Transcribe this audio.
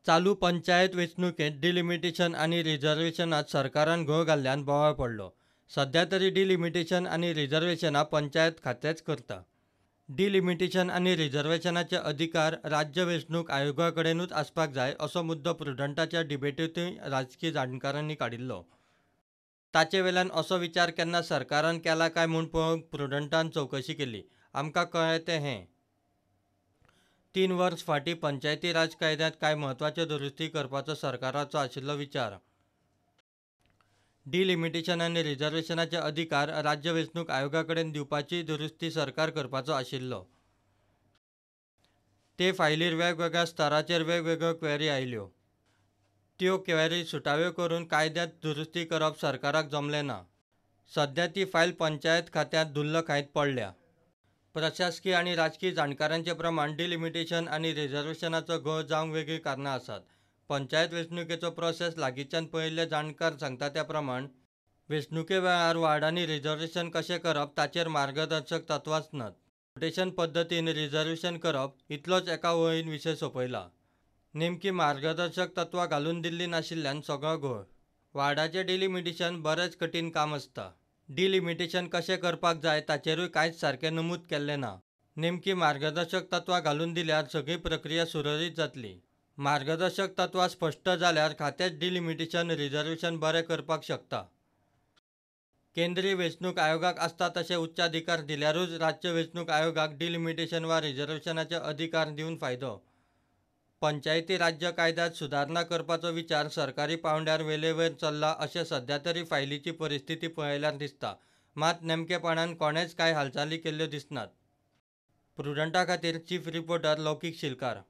चालू पंचायत वेंचणुकेंत डिलिमिटेशन आनी रिझर्वेशनांत सरकारान घोळ घाल्ल्यान बोवाळ पडलो. सध्या तरी डिलिमिटेशन आनी रिझर्वेशनां पंचायत खातेंच करता. डिलिमिटेशन आनी रिझर्वेशनाचे अधिकार राज्य वेंचणूक आयोगा कडेनूच आसपाक जाय, असो मुद्दो प्रुडंटाच्या डिबेटींतूय राजकी जाणकारांनी काडिल्लो. ताचे वेल्यान असो विचार केन्ना सरकारान केला काय म्हूण पळोवंक प्रुडंटान चवकशी केली. आमकां कळ्ळें तें हें. 3 वर्स फाटीं पंचायती राज कायद्यांत कांय म्हत्वाच्यो दुरुस्ती करपाचो सरकाराचो आशिल्लो विचार. डिलिमिटेशन आनी रिझर्वेशनाचे अधिकार राज्य वेंचणूक आयोगा कडेन दिवपाचीय दुरुस्ती सरकार करपाचो आशिल्लो. ते फायलीर वेगवेगळ्या स्तराचेर वेगवेगळ्यो क्वेरी आयल्यो. त्यो क्वेरी सुटाव्यो करून कायद्यांत दुरुस्ती करप सरकाराक जमलें ना. सध्या ती फायल पंचायत खात्यांत धुल्ल खायत पडल्या. प्रशासकी आनी राजकी जाणकारांचे प्रमाण डिलिमिटेशन आनी रिझर्वेशनाचो घोळ जावंक वेगळीं कारणां आसात. पंचायत वेंचणुकेचो प्रोसेस लागींच्यान पळयिल्ले जाणकार सांगता त्या प्रमाण, वेंचणुके वेळार वार्डांनी रिझर्वेशन कशें करप ताचेर मार्गदर्शक तत्वांच नात. रोटेशन पद्दतीन रिझर्वेशन करप, इतलोच एका ओळीन विशय सोंपयला. नेमकीं मार्गदर्शक तत्वां घालून दिल्लीं नाशिल्ल्यान सगळो घोळ. वार्डाचें डिलिमिटेशन बरेंच कठीण काम आसता. डिलिमिटेशन कशें करपाक जाय ताचेरूय कांयच सारकें नमूद केल्लें ना. नेमकीं मार्गदर्शक तत्वां घालून दिल्यार सगळी प्रक्रिया सुरळीत जातली. मार्गदर्शक तत्वां स्पश्ट जाल्यार खातेंच डिलिमिटेशन, रिझर्वेशन बरें करपाक शकता. केंद्रीय वेंचणूक आयोगाक आसता तशे उच्चाधिकार दिल्यारूच राज्य वेंचणूक आयोगाक डिलिमिटेशन वा रिझर्वेशनाचे अधिकार दिवन फायदो. पंचायती राज्य कायद्यांत सुदारणा करपाचो विचार सरकारी पांवड्यार वेलेवयर चल्ला अशें सध्यातरी फायलीची परिस्थिती पळयल्यार दिसता. मात नेमकेपणान कोणेच कांय हालचाली केल्ल्यो दिसनात. प्रुडंटा खातीर चीफ रिपोर्टर लौकीक शिलकार.